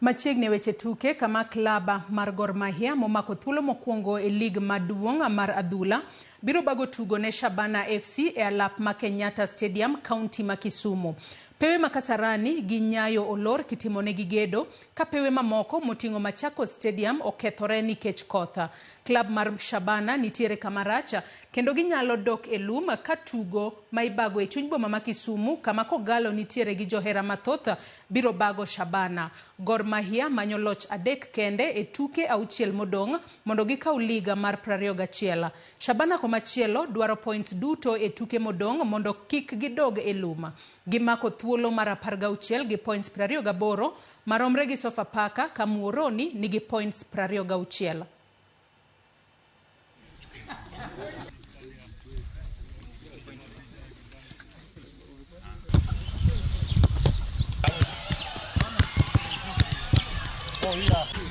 Machiegni e weche tuke kama klab mar Gor Mahia momako thuolo mokwongo e lig maduong' mar adhula biro bago tugo ne Shabana FC e alap ma Kenyatta Stadium, kaunti ma Kisumu. Pewe ma Kasarani gi Nyayo olor kitimonegi gedo ka pewe mamoko moting'o Machakos Stadium okethore nikech koth. Klab mar Shabana nitiere kama rach kendo ginyalo dok e lum ka tugo ma ibago e chuny boma ma Kisumu kama Kogalo nitiere gi johera mathoth biro bago Shabana. Gor Mahia manyo loch 3 kende e tuke 6 modong' mondo gikaw liga mar 21. Shabana komachielo dwaro points duto e tuke modong' mondo kik gidog e lum. Gimako thuolo mar 16 gi points 28 maromre gi Sofapaka ka Muhoroni nigi points 26. Oh, yeah.